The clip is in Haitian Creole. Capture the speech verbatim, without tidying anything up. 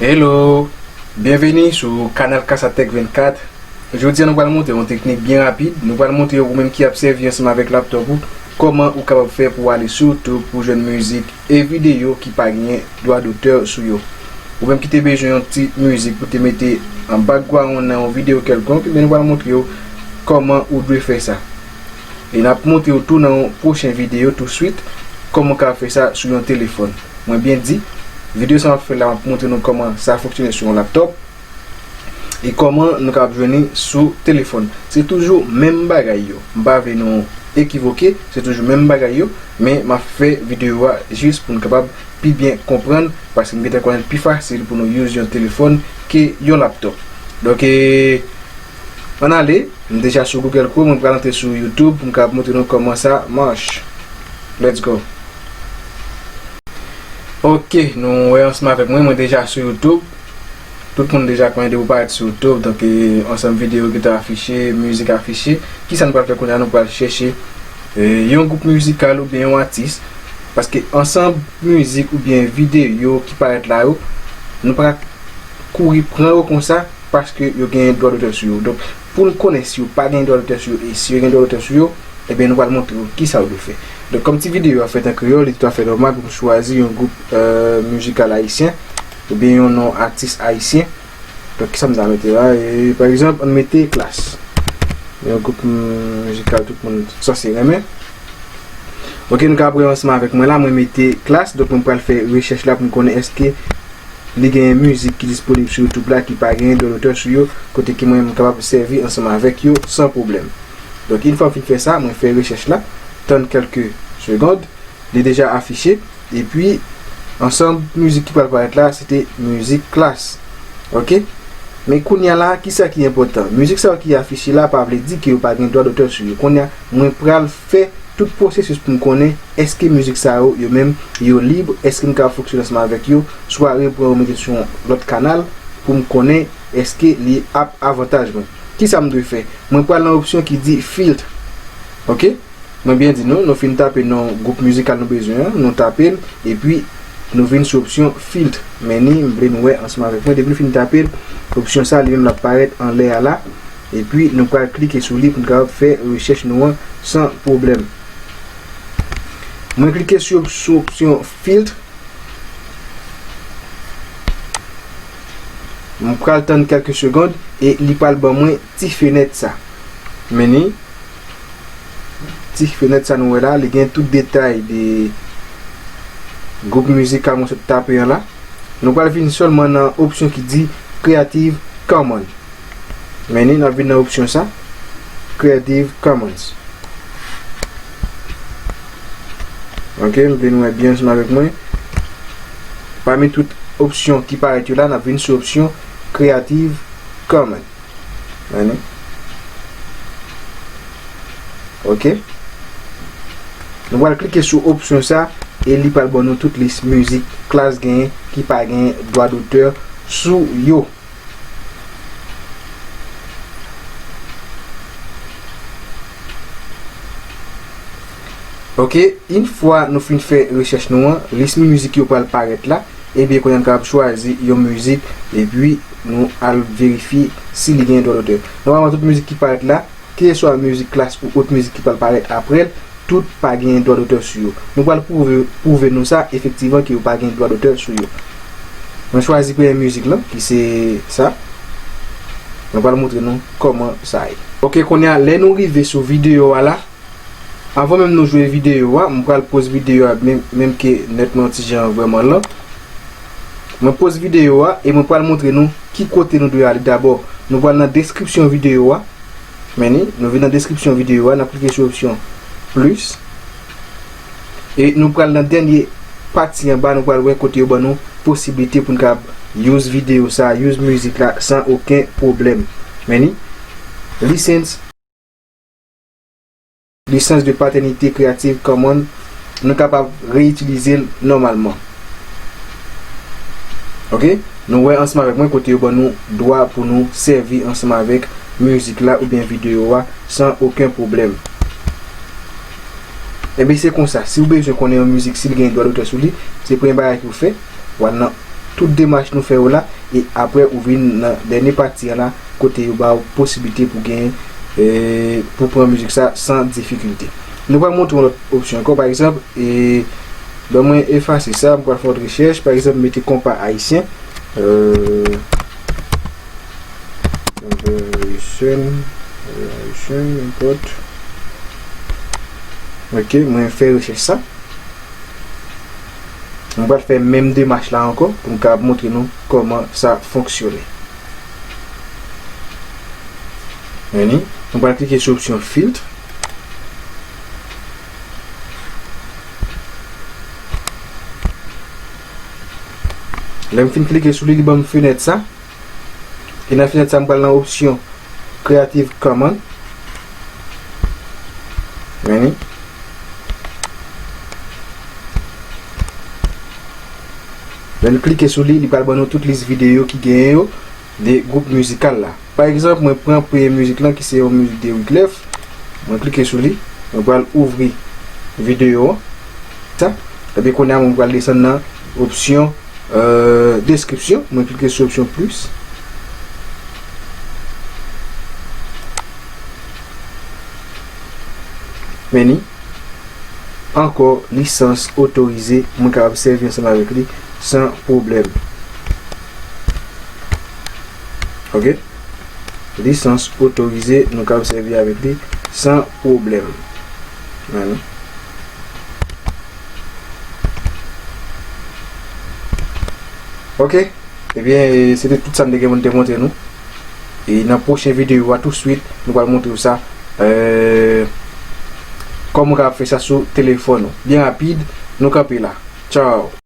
Hello! Byenveni sou kanal Kasatech vennkat. Jodi a nou pral montre yon teknik byen rapid. Nou pral montre ou menm ki ap sèvi ansanm avèk laptop ou kòman ou kapab fè pou w ale sou YouTube pou jwenn mizik e videyo ki pa gen dwa dotè sou yo. Ou menm ki te bezwen yon ti mizik pou te mete an background nan yon videyo kèlkonk, ebyen nou pral montre w kòman ou dwe fè sa. E n ap montre w tou nan yon pwochen videyo touswit kòman w ka fè sa sou yon telefòn. Mwen byen di, videyo sa m ap fè la, m ap montre nou kòman sa fonksyone sou yon laptop e kòman nou ka ap jwenn li sou telefòn. Se toujou menm bagay yo. M pa vle nou ekivoke, se toujou menm bagay yo, men m ap fè videyo a jis pou n kapab pi byen konprann, paske m gentan konnen l pi fasil pou nou use yon telefòn ke yon laptop. Donk, e, ann ale, m deja sou Google Chrome, mwen pral antre sou YouTube pou m kapab montre nou kòman sa mache. Let's go. Ok, nou wè ansanm avèk mwen, mwen deja sou YouTube. Tout moun deja konnen depi w parèt sou YouTube, donk, e, ansanm videyo gentan afiche, mizik afiche. Kisa nou pral fè kounye a? Nou pral chèche, e, yon gwoup mizikal oubyen yon atis. Paske ansanm mizik oubyen videyo ki parèt la yo, nou pa ka kouri pran yo konsa paske yo gen dwa dotè sou yo. Donk, pou n konnen si yo pa gen dwa dotè sou yo e si yo gen dwa dotè sou yo, ebyen, nou pral montre w kisa w dwe fè. Donk, kòm ti videyo a fèt an kreyòl, li toutafè nòmal pou m chwazi yon gwoup, e, mizikal ayisyen oubyen yon non atis ayisyen. Donk, kisa m ta mete la? E, pa egzanp, ann mete Klass. Yon gwoup, mm, mizikal tout moun sanse renmen. Ok, nou ka ap wè ansanm avèk mwen la, mwen mete Klass, donk mwen pral fè rechèch la pou m konnen èske li gen mizik ki disponib sou YouTube la ki pa gen dwa dotè sou yo, kote ke mwen m kapab sèvi ansanm avèk yo san pwoblèm. Donk, yon fwa m fin fè sa, mwen fè rechèch la, tann kèlke segond, li deja afiche, epi ansanm mizik ki pral parèt la, se te mizik Klass. Ok? Men kounye a la, kisa ki enpòtan? Mizik sa yo ki afiche la pa vle di ke yo pa gen dwa dotè sou yo. Kounye a, mwen pral fè tout pwosesis pou m konnen èske mizik sa yo, yo menm, yo lib, èske m ka fonksyone ansanm avèk yo, swa repran yo mete sou yon lòt kanal pou m konnen èske li ap avantaj mwen. Kisa m dwe fè? Mwen pral nan opsyon ki di filtre. Ok? Mwen byen di nou, nou fin tape non gwoup mizikal nou bezwen an, nou tape l, epi nou vin sou opsyon filtre. Men ni, m vle nou wè ansanm avèk mwen, depi nou fin tape l, opsyon sa li menm l ap parèt anlè a la, epi nou pral klike sou li pou n kapab fè rechèch nou an san pwoblèm. Mwen klike sou, sou opsyon filtre. M pral tann kèlke segond e li pral ban mwen ti fenèt sa. Men ni, ti fenèt sa nou wè la, li gen tout detay de gwoup mizikal mwen sot tape an la. Nou pral vin sèlman nan opsyon ki di Creative Commons. Men ni, n ap vin nan opsyon sa, Creative Commons. Ok, m vin wè byen ansanm avèk mwen. Pami tout opsyon ki parèt yo la, n ap vin sou opsyon Creative Commons. Men ni. Ok. Nou pral klike sou opsyon sa e li pral ban nou tout lis mizik Klass genyen ki pa gen dwa dotè sou yo. Ok, yon fwa nou fin fè rechèch nou an, lis mizik yo pral parèt la, ebyen kounye a n kapab chwazi yon mizik epi nou al verifye si li gen dwa dotè. Nòmalman tout mizik ki parèt la, keseswa mizik Klass ou lòt mizik ki pral parèt apre l, tout pa gen dwa dotè sou yo. Nou pral pwouve, pwouve nou sa efektivman ke yo pa gen dwa dotè sou yo. Mwen chwazi premye mizik lan ki se sa. Mwen pral montre nou kòman sa ye. Ok, kounye a lè nou rive sou videyo a la, anvan menm nou jwe videyo a, mwen pral poz videyo a menm, menm ke nèt mwen yon ti jan vrèman lan. Mwen poz videyo a e mwen pral montre nou ki kote nou dwe ale dabò. Nou pral nan deskripsyon videyo a. Men ni, nou vin nan deskripsyon videyo a, n ap klike sou opsyon plis. E nou pral nan dènye pati anba, nou pral wè kote yo ban nou posiblite pou n kapab use videyo sa, use mizik la san okenn pwoblèm. Men ni, lisans, lisans de patènite Creative Commons, nou kapab reyitilize l nòmalman. Ok? Nou wè ansanm avèk mwen kote yo ban nou dwa pou nou sèvi ansanm avèk mizik la oubyen videyo a san okenn pwoblèm. Ebyen, se konsa, si w bezwen konnen yon mizik, si l gen dwa dotè sou li, se premye bagay ke w fè, w al nan tout demach nou fè yo la, e apre ou vin nan dènye pati a la, kote yo ba w posiblite pou gen, e, pou pran mizik sa san difikilte. Nou pral montre yon lòt opsyon ankò, pa egzanp, e, ban mwen efase sa, m pral fè yon rechèch, pa egzanp, mete konpa ayisyen, e, Variation, variation, nenpòt. Ok, mwen fè rechèch sa. Mwen pral fè menm demach la ankò pou m kapab montre nou kòman sa fonksyone. Vini, mwen pral klike sou opsyon filtre. Lè m fin klike sou li, li ban m fenèt sa. E nan fenèt sa, m pral nan opsyon Creative Commons. Vini. Lè n klike sou li, li pral ban nou tout lis videyo ki genyen yo de gwoup mizikal la. Pa egzanp, mwen pran premye mizik lan ki se yon mizik de Wyclef. Mwen klike sou li. Mwen pral ouvri videyo an. Sa. Ebyen, kounye a, mwen pral desann nan opsyon, e, deskripsyon. Mwen klike sou opsyon plis. Vini. Ankò, lisans otorize, mwen kapab sèvi ansanm avèk li san pwoblèm. Ok? Lisans otorize, nou kapab sèvi avèk li san pwoblèm. Vini. Ok. Ebyen, e, se te tout sa m te gen pou m te montre nou. E nan pwochen videyo a, touswit, nou pral montre w sa, e, kòman w kapab fè sa sou telefòn ou. Byen rapid, nou kanpe la. Tchaw!